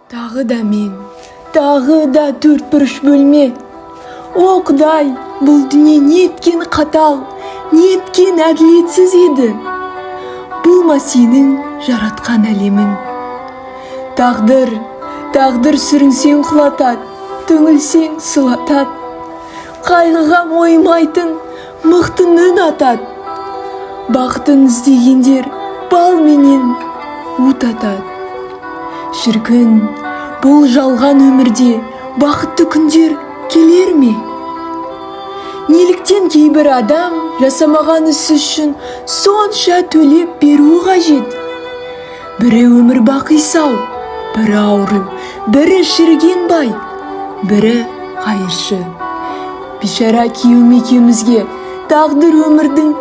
Тағы да мен, тағы да төрт бұрыш бөлме. О, Құдай, бұл дүние неткен қатал, неткен әділетсіз еді. Бұл ма сенің жаратқан әлемің? Тағдыр, тағдыр сүрінсең құлатады, түңілсең сұлатады. Қайғыға мойымайтын мықты үн атады. Бақытын іздегендер бал менен у татады. Шіркін, бұл жалған өмірде бақытты күндер келер ме? Неліктен кейбір адам жасамаған ісі үшін сонша төлеп беруі қажет? Бірі өмір бақи сау, бірі ауру, бірі шіріген бай, бірі қайыршы. Бейшара күйеуім екеумізге тағдыр өмірдің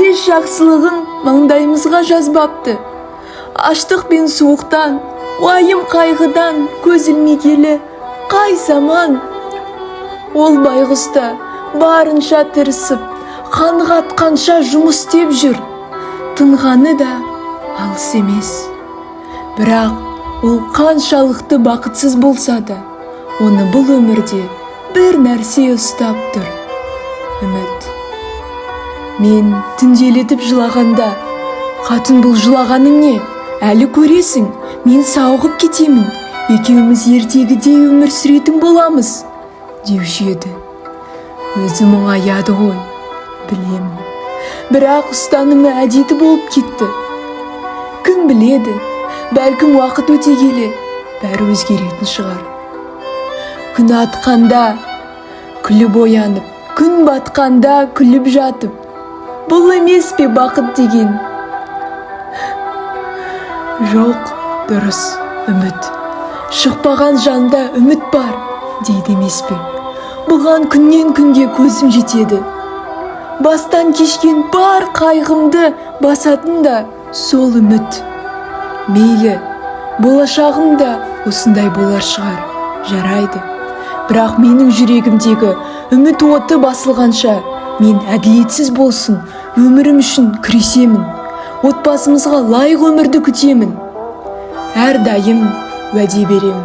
еш жақсылығын маңдайымызға жазбапты. Аштық пен суықтан, уайым қайғыдан көз ілмегелі қай заман? Ол байғұс та барынша тырысып, қаны қатқанша жұмыс істеп жүр. Тынғаны да алыс емес. Бірақ ол қаншалықты бақытсыз болса да, оны бұл өмірде бір нәрсе ұстап тұр. Үміт. Мен түнделетіп жылағанда, қатын, бұл жылағаның не? Әлі көресің, мен сауығып кетемін, екеуміз ертегідей өмір сүретін боламыз, деуші еді. Өзі мұңаяды ғой, білемін. Бірақ ұстанымы әдеті болып кетті. Кім біледі, бәлкім, уақыт өте келе бәрі өзгеретін шығар. Күн атқанда күліп оянып, күн батқанда күліп жатып, бұл емес пе бақыт деген? Жоқ, дұрыс, үміт. Шықпаған жанда үміт бар, дейді емес пе? Бұған күннен күнге көзім жетеді. Бастан кешкен бар қайғымды басатын да сол үміт. Мейлі, болашағым да осындай болар шығар, жарайды. Бірақ менің жүрегімдегі үміт оты басылғанша, мен әділетсіз болсын, өмірім үшін күресемін. Отбасымызға лайық өмірді күтемін. Әрдайым уәде беремін.